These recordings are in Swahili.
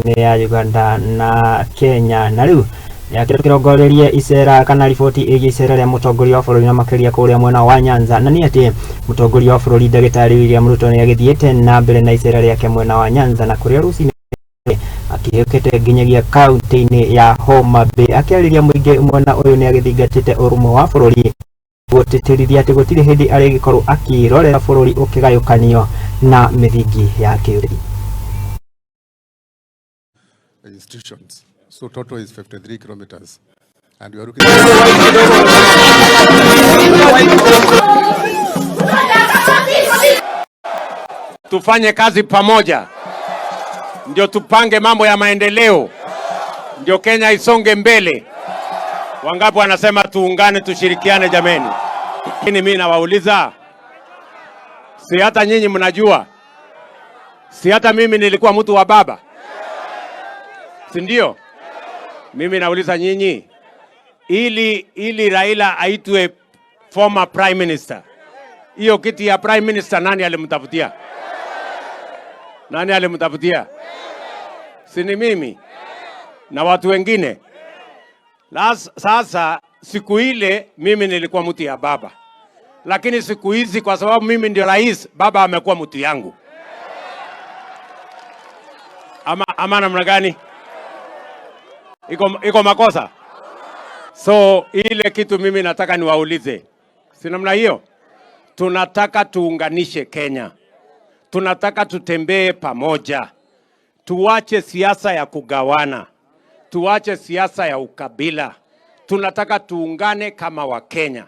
Mĩhaka-inĩ ya Uganda na Kenya. Na rĩu yakĩrongorerie icera kana riboti ĩgiĩ icera rĩa mũtongoria wa bũrũri na makĩria kũrĩa mwena wa Nyanza, na nĩ atĩ mũtongoria wa bũrũri Ndagĩtarĩ William Ruto nĩ agĩthiĩte na mbere na icera rĩake mwena wa Nyanza, na kũrĩa rũcinĩ akĩhĩũkĩte nginyagia kaunti-inĩ ya Homa Bay. Akĩarĩria mũingĩ mwena ũyũ, nĩ agĩthingatĩte ũrũmwe wa bũrũri, gũtĩtĩrithia atĩ gũtirĩ hĩndĩ arĩgĩkorwo akĩrorera bũrũri ũkĩgayũkanio na mĩthingi ya kĩũrĩri. Institutions. So total is 53 kilometers. And we are looking. Tufanye kazi pamoja, ndio tupange mambo ya maendeleo, ndio Kenya isonge mbele. Wangapi wanasema tuungane, tushirikiane jameni? Lakini mimi nawauliza, si hata nyinyi mnajua, si hata mimi nilikuwa mtu wa baba, si ndio? Mimi nauliza nyinyi, ili Raila aitwe former prime minister, hiyo kiti ya prime minister nani alimtafutia? Nani alimtafutia? Si ni mimi na watu wengine? Sasa siku ile mimi nilikuwa mtu ya baba, lakini siku hizi kwa sababu mimi ndio rais, baba amekuwa mtu yangu. Ama namna gani? Iko makosa? So ile kitu mimi nataka niwaulize, si namna hiyo? Tunataka tuunganishe Kenya, tunataka tutembee pamoja, tuache siasa ya kugawana, tuache siasa ya ukabila. Tunataka tuungane kama Wakenya.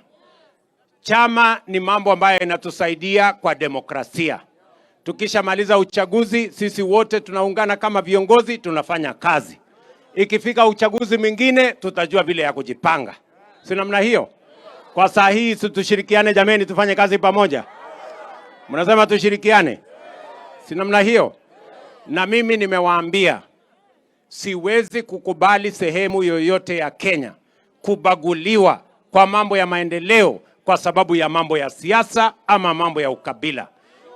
Chama ni mambo ambayo inatusaidia kwa demokrasia. Tukishamaliza uchaguzi, sisi wote tunaungana kama viongozi, tunafanya kazi. Ikifika uchaguzi mwingine, tutajua vile ya kujipanga, si namna hiyo? Kwa saa hii si tushirikiane jameni, tufanye kazi pamoja. Mnasema tushirikiane, si namna hiyo? Na mimi nimewaambia siwezi kukubali sehemu yoyote ya Kenya kubaguliwa kwa mambo ya maendeleo kwa sababu ya mambo ya siasa ama mambo ya ukabila.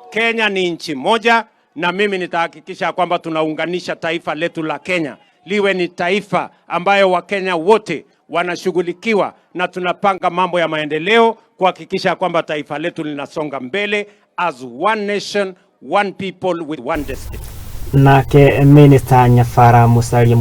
Kenya ni nchi moja, na mimi nitahakikisha kwamba tunaunganisha taifa letu la Kenya liwe ni taifa ambayo Wakenya wote wanashughulikiwa na tunapanga mambo ya maendeleo kuhakikisha kwamba taifa letu linasonga mbele as one nation, one people with one destiny. Nake Minister Nyabara Musalia.